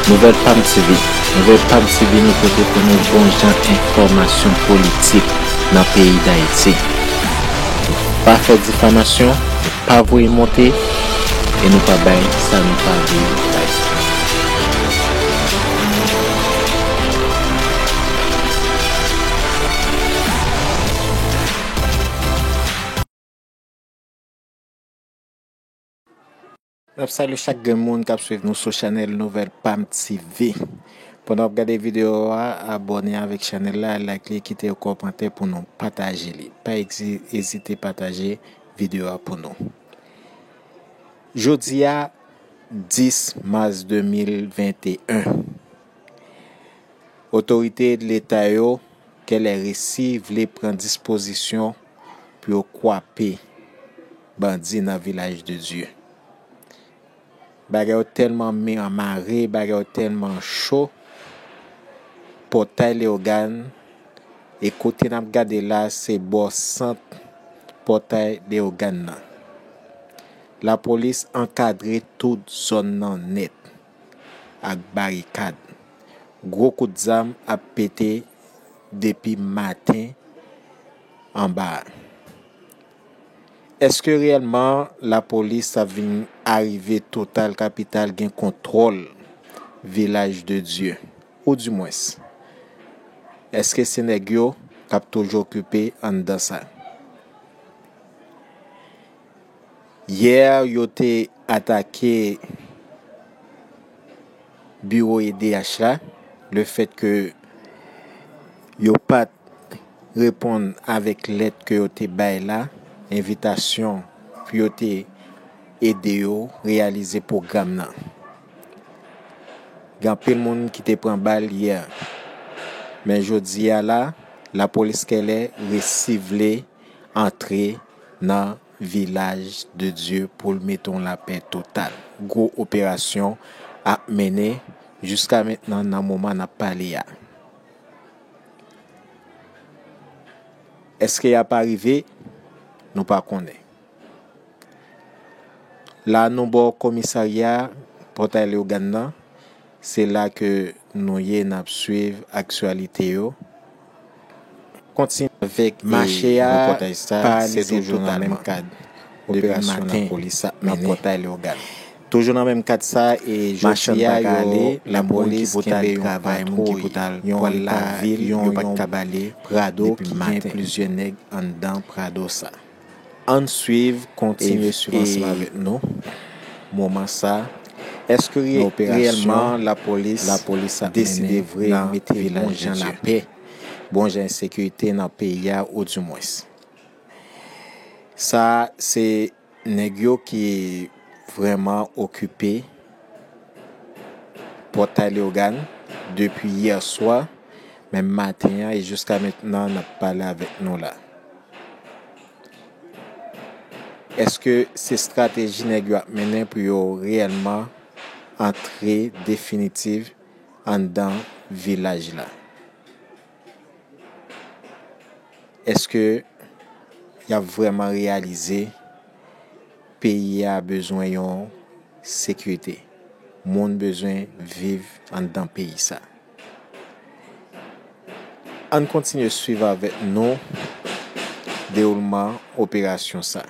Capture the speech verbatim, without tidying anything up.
Nouvèl Pam T V. Nouvèl Pam T V nou pote pou nou bon jan enfòmasyon politik nan peyi Dayiti. Nou pa fè difamasyon, nou pa voye monte, e nou pa bay sa nou pa vle bay. N ap salye chak grenn moun k ap swiv nou sou chanèl Nouvèl Pam T V. Pandan w ap gade videyo a, abòne avèk chanèl la, like li, kite yon kòmantè pou nou, pataje li. Pa egzi-, ezite pataje videyo a pou nou. Jodi a, dis mas de mil venteyen, otorite Leta yo kèlè resi vle pran dispozisyon pou yo kwape bandi nan Vilaj de Dye. Bagay yo tèlman men anmare, bagay yo tèlman cho, Pòtay Leyogàn, e kote n ap gade la, se bò sant Pòtay Leyogàn nan. Lapolis ankadre tout zòn nan nèt ak barikad. Gwo kout zam ap pete depi maten anba a. Èske reyèlman lapolis ap vin arive total kapital gen kontwòl Vilaj de Dye? Oudimwens, èske se nèg yo k ap toujou okipe anndan sa? Yè, yo te atake biwo E D H la, lefètke yo pa t reponn avèk lèt ke yo te bay la, envitasyon pou yo te ede yo reyalize pwogram nan. Gen anpil moun ki te pran bal yè, men jodi a la, lapolis kèlè resi vle antre nan Vilaj de Dye pou l mete yon lapè total. Gwo operasyon ap mennen jiska mentnan nan moman n ap pale a. Èske y ap arive? Nou pa konnen. La, nou bò komisarya Pòtay Leyogàn nan. Se la ke nou ye, n ap swiv aktyalite yo. Kontinye avèk mache a, palize totalman. Depi maten, lapolis ap mennen. Toujou nan menm kad sa, e jodi a, yo, lapolis kenbe yon patwouy, yon lavil, yo pa t kab ale, Prado ki gen plizyè nèg anndan Prado sa. Ann swiv, kontinye swiv ansanm avèk nou moman sa. Èske reyèlman lapolis deside vre mete bon jan lapè, bon jan ensekirite nan peyi a, oudimwens? Sa se nèg yo ki vrèman okipe Pòtay Leyogàn depi yè swa, menm maten an, e jiska mentnan n ap pale avèk nou la. Èske se estrateji nèg yo ap mennen pou yo reyèlman antre definitif anndan vilaj la? Èske y ap vrèman reyalize peyi a bezwen yon sekirite? Moun bezwen viv anndan peyi sa. Ann kontinye swiv avèk nou dewoulman operasyon sa.